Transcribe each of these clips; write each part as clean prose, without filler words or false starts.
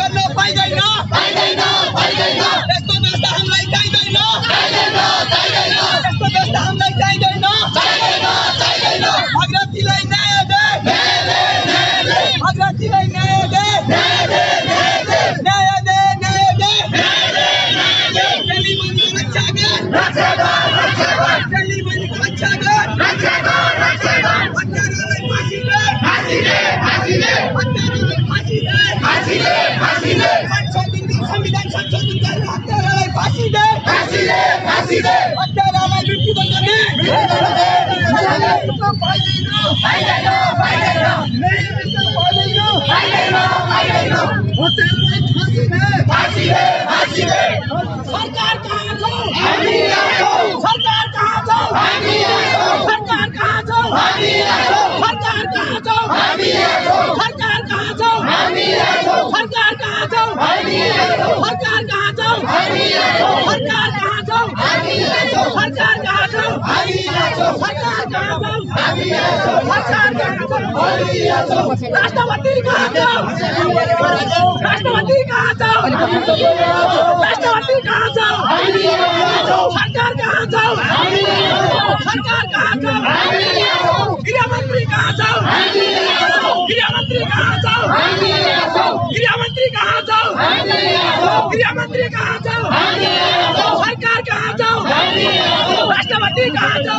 गर्न पाइदैन यस्तो व्यवस्था हामीलाई चाहिँदैन यस्तो व्यवस्था हामीलाई चाहिँदैन भगरथीलाई न्याय दे भगरथीलाई न्याय दे न्याय दे दिल्ली रक्षा कर दिल्ली रक्षा कर हत्यारालाई फाँसी दे संविधान संशोधन गरेर हत्यारालाई फाँसी दे हत्यारालाई मृत्युदण्ड दे सरकार कहाँ छौ सरकार कहाँ छौ सरकार कहाँ छौ सरकार कहाँ छौ सरकार कहाँ छौ सरकार कहाँ छौ सरकार कहाँ छौ सरकार कहाँ छौ सरकार कहाँ छौ सरकार कहाँ छौ राष्ट्रपति कहाँ छौ राष्ट्रपति कहाँ छौ राष्ट्रपति कहाँ छौ सरकार कहाँ छौ सरकार कहाँ छौ गृहमन्त्री कहाँ छौ गृहमन्त्री कहाँ छौ गृहमन्त्री कहाँ छौ गृहमन्त्री कहाँ छौ सरकार कहाँ छौ राष्ट्रपति कहाँ छौ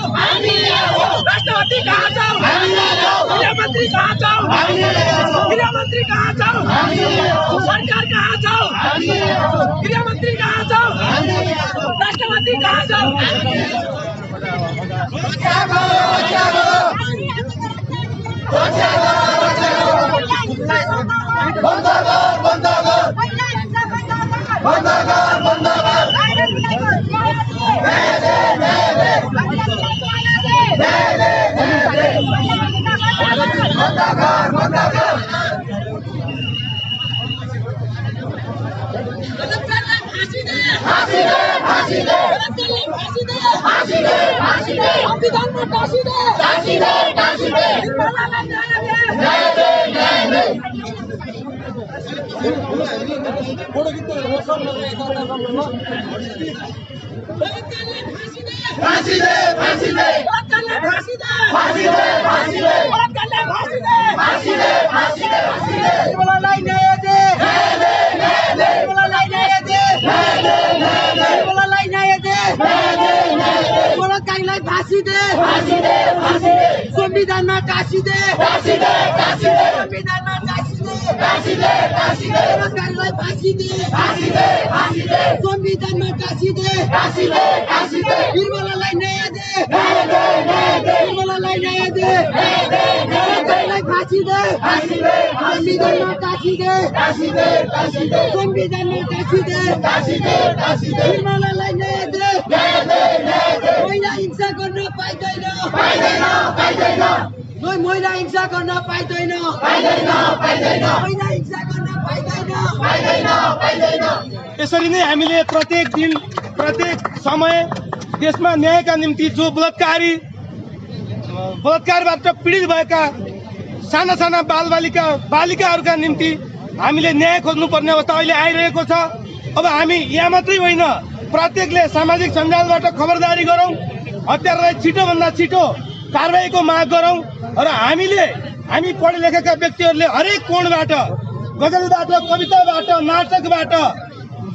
राष्ट्रपति कहाँ छौ गृहमन्त्री कहाँ छौ गृहमन्त्री कहाँ छौ सरकार कहाँ छौ गृहमन्त्री कहाँ छौ राष्ट्रपति कहाँ छौ संविधानमा फाँसी दे संविधानमा टाँसी दे संविधानमा टाँसी दे सरकारलाई फाँसी दे संविधानमा टाँसी दे निर्मलालाई न्याय दे निर्मलालाई न्याय दे सरकारलाई फाँसी दे संविधानमा टाँसी दे संविधानमा टाँसी दे निर्मलालाई न्याय दे महिला हिंसा गर्न पाइँदैन महिला हिंसा गर्न पाइँदैन महिला हिंसा गर्न पाइँदैन यसरी नै हामीले प्रत्येक दिन प्रत्येक समय देशमा न्यायका निम्ति जो बलात्कारबाट पीडित भएका साना साना बालिकाहरूका निम्ति हामीले न्याय खोज्नुपर्ने अवस्था अहिले आइरहेको छ। अब हामी यहाँ मात्रै होइन, प्रत्येकले सामाजिक सञ्जालबाट खबरदारी गरौँ, हत्यारालाई छिटोभन्दा छिटो कारबाहीको माग गरौँ र हामी पढे लेखेका व्यक्तिहरूले हरेक कोणबाट, गजलबाट, कविताबाट, नाटकबाट,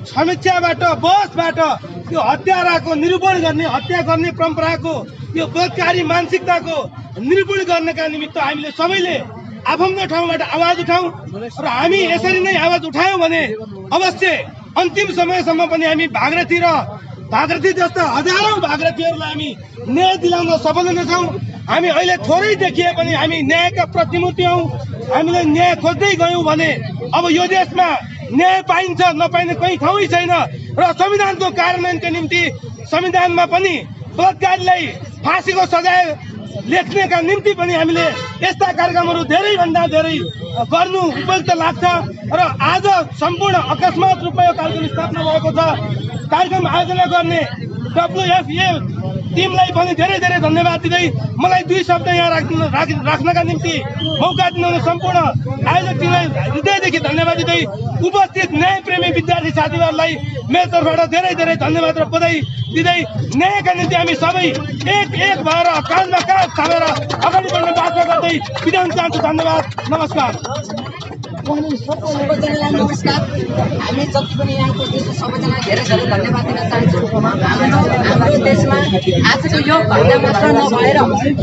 समीक्षाबाट, बहसबाट त्यो हत्याराको निरूपण गर्ने, हत्या गर्ने परम्पराको यो बलात्कारी मानसिकताको निरूपण गर्नका निमित्त हामीले सबैले आफ्नो ठाउँबाट आवाज उठाउँ र हामी यसरी नै आवाज उठायौँ भने अवश्य अन्तिम समयसम्म पनि हामी भागरथी जस्ता हजारौं भागरथीहरूलाई हामी न्याय दिलाउन सफल हुनेछौँ। हामी अहिले थोरै देखिए पनि हामी न्यायका प्रतिमूर्ति हौँ। हामीले न्याय खोज्दै गयौँ भने अब यो देशमा न्याय पाइन्छ, नपाइने कोही ठाउँै छैन र संविधानको कार्यान्वयनको निम्ति संविधानमा पनि बलात्कारीलाई फाँसीको सजाय लेख्नेका निम्ति पनि हामीले यस्ता कार्यक्रमहरू धेरैभन्दा धेरै गर्नु उपयुक्त लाग्छ र आज सम्पूर्ण अकस्मात रूपमा यो कार्यक्रम स्थापना भएको छ। कार्यक्रम आयोजना गर्ने WFA टिमलाई पनि धेरै धेरै धन्यवाद दिँदै मलाई दुई शब्द यहाँ राख्नका निम्ति मौका दिनुहुने सम्पूर्ण आयोजक टिमलाई हृदयदेखि धन्यवाद। धन्यवाद दिँदै उपस्थित न्याय प्रेमी विद्यार्थी साथीहरूलाई मेरो तर्फबाट धेरै धेरै धन्यवाद र बधाई दिँदै न्यायका निम्ति हामी सबै एक भएर काँधमा काँध थामेर अगाडि बढ्ने बाचा गर्दै बिदा हुन चाहन्छु। धन्यवाद, नमस्कार। सबैजनालाई नमस्कार। हामी जति पनि यहाँ उपस्थित छौँ सबैजनालाई धेरै धेरै धन्यवाद दिन चाहन्छु। हाम्रो देशमा आजको यो घटना मात्र नभएर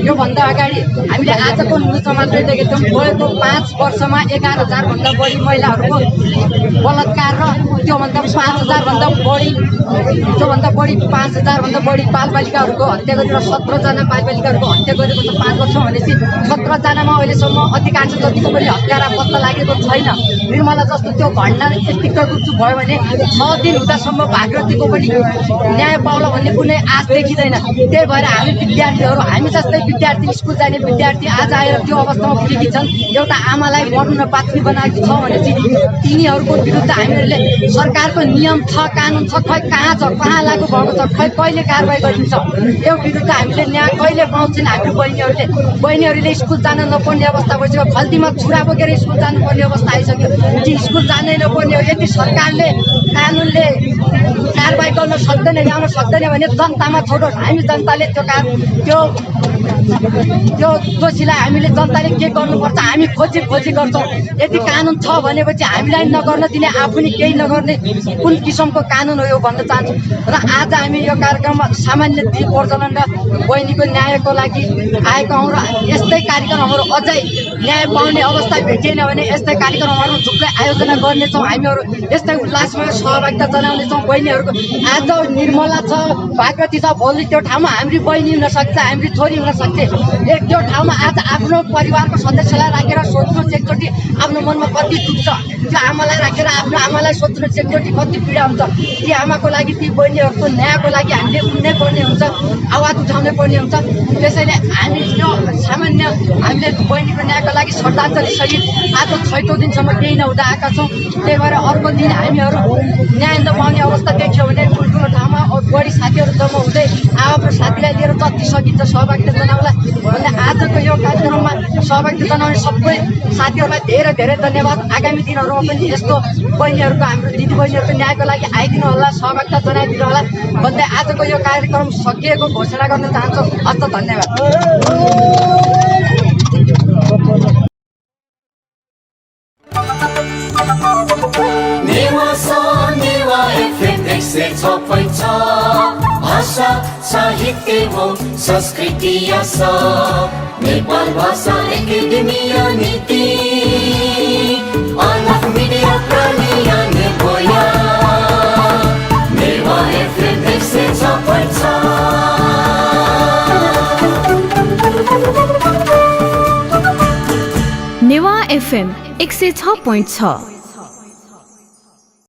योभन्दा अगाडि हामीले आजको न्युजमा मात्रै देखेको थियौँ। गएको 5 वर्षमा 11,000 भन्दा बढी महिलाहरूको बलात्कार र त्योभन्दा 5,000 भन्दा बढी बालबालिकाहरूको हत्या गरेर 17 जना बालबालिकाहरूको हत्या गरेको छ 5 वर्षमा। भनेपछि 17 जनामा अहिलेसम्म अधिकांश जतिको पनि हत्यारा पत्ता लागेको छैन। निर्मला जस्तो त्यो घटना यतिकै गुपचुप भयो भने 6 दिन हुँदासम्म भागरथीको पनि न्याय पाउला भन्ने कुनै आश देखिँदैन। त्यही भएर हामी विद्यार्थीहरू, हामी जस्तै विद्यार्थी, स्कुल जाने विद्यार्थी आज आएर त्यो अवस्थामा पुगेकी छन्। एउटा आमालाई मर्नु नपात्री बनाएको छ भनेपछि तिनीहरूको विरुद्ध हामीहरूले सरकारको नियम छ, कानुन छ, खै कहाँ छ, कहाँ लागू भएको छ, खै कहिले कारवाही गरिन्छ, यो विरुद्ध हामीले न्याय कहिले पाउँछौँ। हाम्रो बहिनीहरूले स्कुल जान नपर्ने अवस्था भइसक्यो। खल्तीमा छुरा बोकेर स्कुल जानुपर्ने अवस्था आइसक्यो। कि स्कुल जानै नपर्ने हो। यदि सरकारले कानुनले कारवाही गर्न सक्दैन, ल्याउन सक्दैन भने जनतामा छोडोस्। हामी जनताले त्यो दोषीलाई हामीले जनताले के गर्नुपर्छ हामी खोजी गर्छौँ। यदि कानुन छ भनेपछि हामीलाई नगर्न दिने, आफू नि केही नगर्ने कुन किसिमको कानुन हो यो भन्न चाहन्छु। र आज हामी यो कार्यक्रममा सामान्य दिप प्रज्वलन र बहिनीको न्यायको लागि आएका हौँ। र यस्तै कार्यक्रमहरू अझै न्याय पाउने अवस्था भेटिएन भने यस्तै कार्यक्रमहरू थुप्रै आयोजना गर्नेछौँ। हामीहरू यस्तै उल्लासमा सहभागिता जनाउनेछौँ। बहिनीहरूको आज निर्मला छ, भागवती छ, भोलि त्यो ठाउँमा हाम्री बहिनी हुनसक्छ, हाम्री छोरी हुनसक्छ। त्यो ठाउँमा आज आफ्नो परिवारको सदस्यलाई राखेर सोच्नुहोस् एकचोटि आफ्नो मनमा कति दुख्छ। त्यो आमालाई राखेर आफ्नो आमालाई सोच्नुहोस् एकचोटि कति पीडा हुन्छ। ती आमाको लागि, ती बहिनीहरूको न्यायको लागि हामीले उठ्नै पर्ने हुन्छ, आवाज उठाउनै पर्ने हुन्छ। त्यसैले हामी यो सामान्य हामीले बहिनीको न्यायको लागि श्रद्धाञ्जली सहित आज 6औं दिनसम्म केही नहुँदा आएका छौँ। त्यही भएर अर्को दिन हामीहरू न्याय नपाउने अवस्था देखियो भने ठुल्ठुलो ठाउँमा बढी साथीहरू जम्मा हुँदै आफ्नो साथीलाई लिएर जति सकिन्छ सहभागिता जनाउला भन्ने आजको यो कार्यक्रममा सहभागिता जनाउने सबै साथीहरूलाई धेरै धेरै धन्यवाद। आगामी दिनहरूमा पनि यस्तो बहिनीहरूको, हाम्रो दिदीबहिनीहरूको न्यायको लागि आइदिनु होला, सहभागिता जनाइदिनु होला भन्दै आजको यो कार्यक्रम सकिएको घोषणा गर्न चाहन्छु। हस्त धन्यवाद। भाषा साहित्य हो संस्कृति नेपाल भाषा एकेडेमी नीति अलग मिडिया प्रलिया बोया नेवा FM 106.6 नेवा FM 106.6